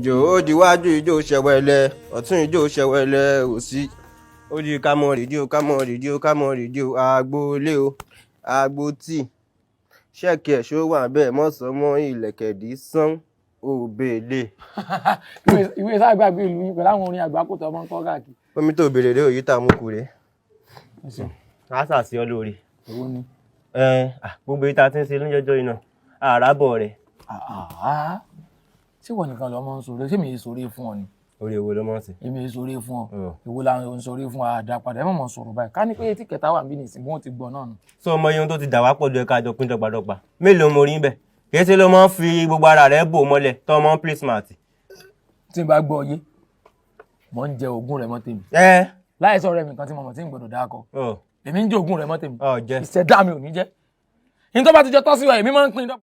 Ìjó ó diwájú, ìjó ṣẹwẹlẹ ọ̀tún, ìjó ṣẹwẹlẹ òsì. Ó di kámọ rìdíò, kámọ rìdíò, kámọ rìdíò. Agboolé o, agbo tí ṣẹ́ẹ̀kì ẹ̀ ṣó wà bẹ́ẹ̀ mọ́sánmọ́ ìlẹ̀kẹ̀dí sán òbèlè. Ìwé sáà gbàgbé ìlú yín pẹ̀lú àwọn orin àgbákò tó ọmọ ń kọ́ káàkiri. Omi tó béèrè rè, òyì tá a mú kú rè. Á sàṣì ọ lóore. Èwo ni? Ẹ gbogbo èyí tá a ti ń ṣe lójọjọ́ iná àràbọ̀ rẹ̀. Àhá. Ṣé ìwọ nìkan lọ máa ń sọ̀rọ̀? Ṣé mi yìí sọ̀rọ̀ fún ọ ni? Orí èwo ló mọ̀ sí? Èmi yìí sọ̀rọ̀ fún ọ. Ọ̀. Èwo la ń sọ̀rọ̀ fún àdá padà? Ẹ má mọ̀ sọ̀rọ̀ báyìí. Ká ní pé etí kẹta wà níbí nìsín, bí wọ́n ti gbọ́ náà nù. Sọ ọmọ iye ohun tó ti dà wá pọ̀ ju ẹ̀ka àjọ pín dọ́gbadọ́gba mélòó mo rí ń bẹ̀? Kì í ṣe ló máa ń fi gbogbo ara rẹ̀ bò mọ́lẹ̀ tó máa ń play smart. Tí n bá gbọ́ yé, mò ń jẹ ogún rẹ̀ mọ́ tèmi. Ẹ. Láì sọ̀rọ̀ ẹ̀mí kan tí mo mọ̀ tí ń gbọ́dọ̀ dákọ. Ọ. Èmi ń jẹ ogún rẹ̀ mọ́ tèmi. Ọ jẹ. Ìṣẹ̀dá mi ò ní jẹ́. Ní tó bá ti jọ tọ́ sí wa, èmi máa ń pín dọ́gba.